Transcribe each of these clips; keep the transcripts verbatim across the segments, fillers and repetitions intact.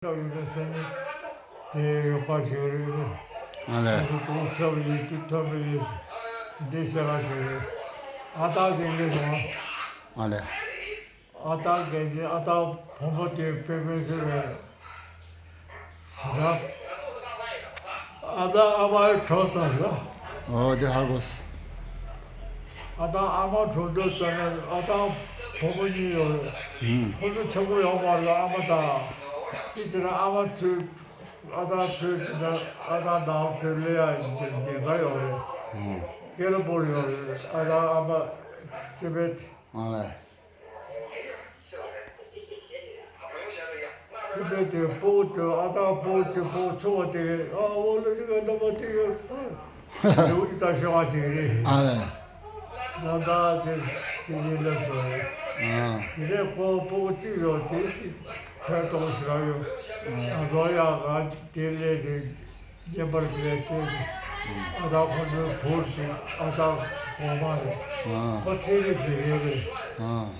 ཚབ་ཡོད་པའི་སེམས་ཉིད་དེ་ཡོད་པ་ཞིག་རེད། ཨ་ལས། ང་ཚོ་དུང་ཚབ་ཡིན་དུས་ཐོན་པ་ཡིན། དེ་འདྲའི་བཤད་པ་ཞིག་རེད། ཨ་སྟག་ཅིག་སླེབས་སོང་། ཨ་ལས། ཨ་སྟག་རྒན་གྱིས་ཨ་སྟག་བུ་མོ་དེ་དཔེ་མི་སྲིད་པའི་ཞེ་དྲག་ཨ་སྟག་ཨ་མའི་གྲོགས་དང་ལ། ཨོ་དེ་ཧ་གོ་སོང་། ཨ་སྟག་ཨ་མ་གྲོངས་དུས་ཙམ་ནས་ཨ་སྟག་བུ་མོ་གཉིས་ཡོད་རེད། ཧུམ། ཁོ་ཚོ་ཆེན་པོ་ཡོང་བར་ལ་ཨ་མ་དང་། ཅི་ཟེར་ན་ཨ་མ་ཚོས་ཨ་སྟག་ཚོས་ཅི་ན་ཨ་སྟག་ནང་ཚོས་སླེབས་ཡ་འགན་འགན་ཁག་ཡོད་རེད། ཧུམ། ཀེ་ལ་པོར་ཡོད་རེད། ཨ་སྟག་ཨ་མ་ཅི་བེད། ཨ་ལས། ཁྱི་ཕྲུག་དེ་སྤོ་བོ་དེ་ཨ་སྟག་སྤོ་བོ་ཆེ་སྤོ་བོ་ཆུང་བ་དེ་ཨ་འོ་ལོ་ཅིག་ག་ལ་མ་དེ་ཡོད། དེ་འུ་ཅི་ད་ཤོ་བ་ཅིག་རེད། ཨ་ལས། ད་ད་དེ་ཅི་ཅི་ལབ་སོང་རེད། ཨ། དེ་ནས་ཁོ་སྤོ་བོ་གཅིག་ཡོད་དེ་དེ་ཕན་ཐོགས་ཞེ་དྲག་ཡོད། ཨ་ལོ་ཡག་ག་དེ་ལས་དེ། རྒྱན་པར་དེ་སྟེ། ཨ་སྟག་ཁོ་ཚོའི་བུ་ཨ་སྟག་གོང་མ་རེད། ཨ། ཁོ་ཚེ་རིང་དགེ་རྒན་རེད། ཨ།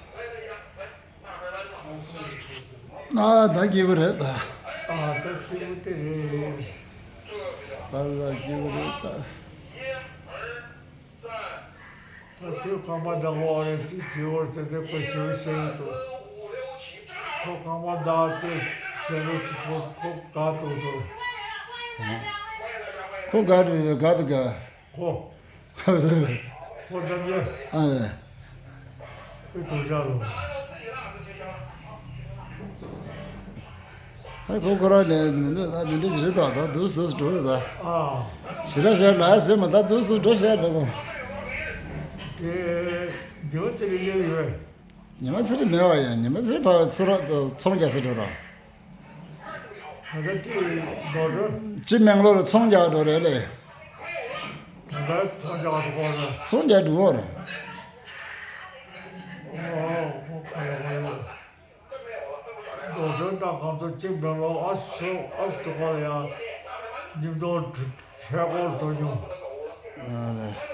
ཨ་ད་སྐྱིད་པོ་རེད་ད། ཨ་ད་སྐྱིད་པོ་དེ་རེད། ད་ལ་སྐྱིད་པོ་རེད་ད། ད་དུས་རྐང་པ་འདྲ་བོ་རེད་དེ་དེ་བོར་དེ་དེ་ཁོ་ཞེ་པོ་ཤེས་ཀྱི་འདུག་ཁོ་རྐང་པ་འདྲ་དེ་ཤེས་རེད་དེ་ཁོ་ཁོ་དགའ་འདུག་འདུག་ཁོ་དགའ་རེད་དགའ་དུ་དགའ། ཁོ་ཁོ་འདྲ་མཉེ། ཨ་རེད། ཁོའི་དུང་ཞག་རུ། ཧ་ཁོ་ཁོ་རང་ནས་མི་འདུག་ད་འདི་འདྲ་ཞིག་རེད་ད་ད་འདུག་འདུག་འགྲོ་རེད་ད། ཨ། ཞེ་དྲག་ཞེ་དྲག་ལ་ཟེར་མ་ད་འདུག་འདུག་འགྲོ་ཤག་ད་ཁོ། དེ་འདི་བ་ཚེ་རིང་སླེབས་ཡོད། ཉི་མ་ཚེ་རིང་མེད་བ་ཡ། ཉི་མ་ཚེ་རིང་ཕ་ཚུར་ཚོང་རྒྱག་ས་འགྲོ་ར། ད་ལྟ་དེ་རྡོ་རྗེ། སྤྱི་སྨན་གློ་ལ་ཚོང་རྒྱག་འགྲོ་རེད་ལེ། ད་ལྟ་ཚོང་རྒྱག་འགྲོ་གོ་ར། ཚོང་རྒྱག་འགྲོ་གོ་ར། ཨོ་ཨོ་ཨོ་ཨོ། རྡོ་རྗེ་དང་གང་དུ་གཅིག་མེད་ལོ། ཨ་སོ་ཨ་སོ་ག་ལ་ཡ། ཉིན་དོ་ཧེ་གོར་དོ་ཉུང་། ཨ་ལེ།